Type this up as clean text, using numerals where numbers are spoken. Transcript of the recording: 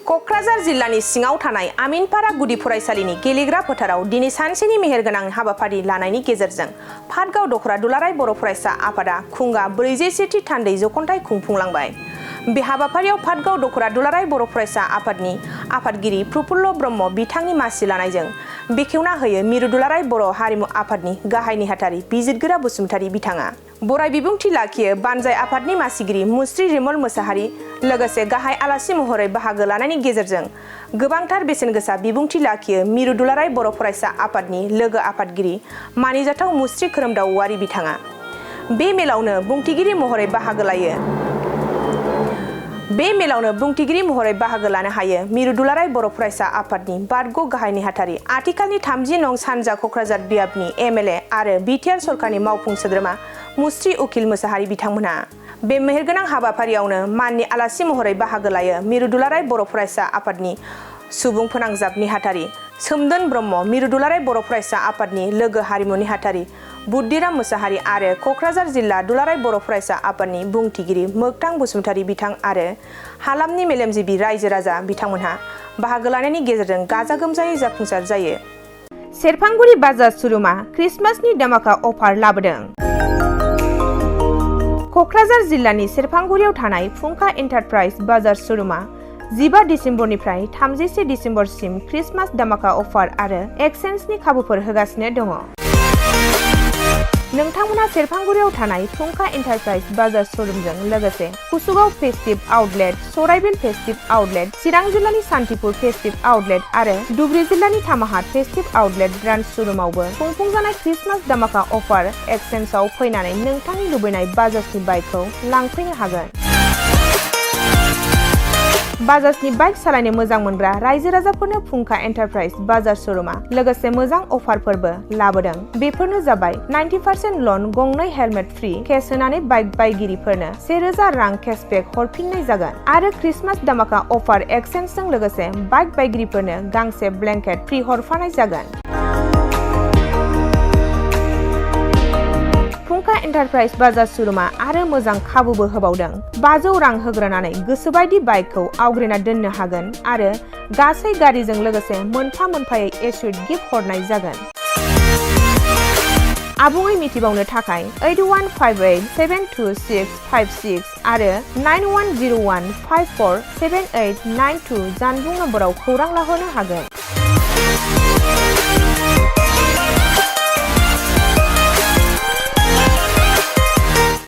क'क्राझार जिल्लानि सिङाव थानाय आमिनपारा गुदि फरायसालिनि गेलेग्रा फोथाराव दिनै सानसेनि मेहेरगोनां हाबाफारि लानायनि गेजेरजों पाटगाव दख'रा दुलाराय बर' फरायसा आफादा खुंगा 41थि थान्दै जख'न्थाइ खुंफुंलांबाय। बे हाबाफारियाव पाटगाव दख'रा दुलाराय बर' फरायसा आफादनि आफादगिरि प्रफुल्ल ब्रह्म बिथांनि मासि लानायजों बेखेवना होयो मिरु दुलाराय बर' हारिमु आफादनि गाहाय नेहाथारि बिजिरगोरा बसुमतारी बिथाङा। बराय बिबुंथि लाखियो बानजाय आफादनि मासिगिरि मुस्रि रिमल मोसाहारि लोगोसे गाहाय आलासि महरै बाहागो लानायनि गेजेरजों गोबांथार बेसेन गोसा बिबुंथि लाखियो मिरु दुलाराय बर' फरायसा आफादनि लोगो आफादगिरि मानिजाथाव मुस्रि खोरोमदाव औवारि बिथाङा। बे मेलावनो बुंथिगिरि महरै बाहागो लानो हायो मिरु दुलाराय बर' फरायसा आफादनि बारग' गाहाय नेहाथारि आथिखालनि 30 नं सानजा क'क्राझार बियाबनि एमएलए आरो बिटिआर सरकारनि मावफुं सोद्रोमा मुस्रि उखिल मोसाहारि बिथांमोनहा। बे मेहेरगोनां हाबाफारियावनो माननि आलासि महरै बाहागो लायो मिरु दुलाराय बर' फरायसा आफादनि सुबुं फोनांजाब नेहाथारि सोमदोन ब्रह्म, मिरु दुलाराय बर' फरायसा आफादनि लोगो हारिमु नेहाथारि बुद्धिराम मोसाहारि आरो क'क्राझार जिल्ला दुलाराय बर' फरायसा आफादनि बुंथिगिरि मोगथां बसुमतारी बिथां आरो हालामनि मेलेमजिबि रायजो राजा बिथांमोनहा बाहागो लानायनि गेजेरजों गाजा गोमजायै जाफुंसार जायो। सेरफांगुरि बाजार श'रुमा क्रिसमासनि दामाका अफार लाबोदों। क'क्राझार जिल्लानि सेरफांगुरियाव थानाय फुंखा एन्टारप्राइज बाजार श'रुमा 15 डिसेम्बरनिफ्राय 31 डिसेम्बरसिम क्रिसमास दामाका अफार आरो एक्सचेन्जनि खाबुफोर होगासिनो दङ। नोंथांमोना सेरफांगुरियाव थानाय फुंखा एन्टारप्राइज बाजार श'रुमजों लोगोसे कुसुगाव फेस्टिभ आउटलेट, सराइबिल फेस्टिभ आउटलेट, चिरां जिल्लानि सान्तिपुर फेस्टिभ आउटलेट आरो धुबरी जिल्लानि थामाहाट फेस्टिभ आउटलेट ब्रान्च श'रुमावबो खुंफुंजानाय क्रिसमास दामाका अफार एक्सचेन्जआव फैनानै नोंथांनि लुबैनाय बाजाजनि बाइकखौ लांफैनो हागोन। बाजाजनि बाइक सालायनो मोजां मोनग्रा रायजो राजाफोरनो फुंखा एन्टारप्राइज बाजार श'रुमा लोगोसे मोजां अफारफोरबो लाबोदों। बेफोरनो जाबाय 90% लन, गंनै हेलमेट फ्रि, केस होनानै बाइक बायगिरिफोरनो 1000 रां केसबेक हरफिननाय जागोन आरो क्रिसमास दामाका अफार एक्सचेन्जजों लोगोसे बाइक बायगिरिफोरनो गांसे ब्लेंकेट फ्रि हरफानाय जागोन। फुंखा एन्टारप्राइज बाजार श'रुमा आरो मोजां खाबुबो होबावदों। 500 रां होग्रोनानै गोसोबायदि बाइकखौ आवग्रिना दोननो हागोन आरो गासै गारिजों लोगोसे मोनफा-मोनफायै एसुइट गिफ्ट हरनाय जागोन। आबुङै मिथिबावनो थाखाय 8158725656 आरो 9101547892 जानबुं नम्बराव खौरां लाहरनो हागोन।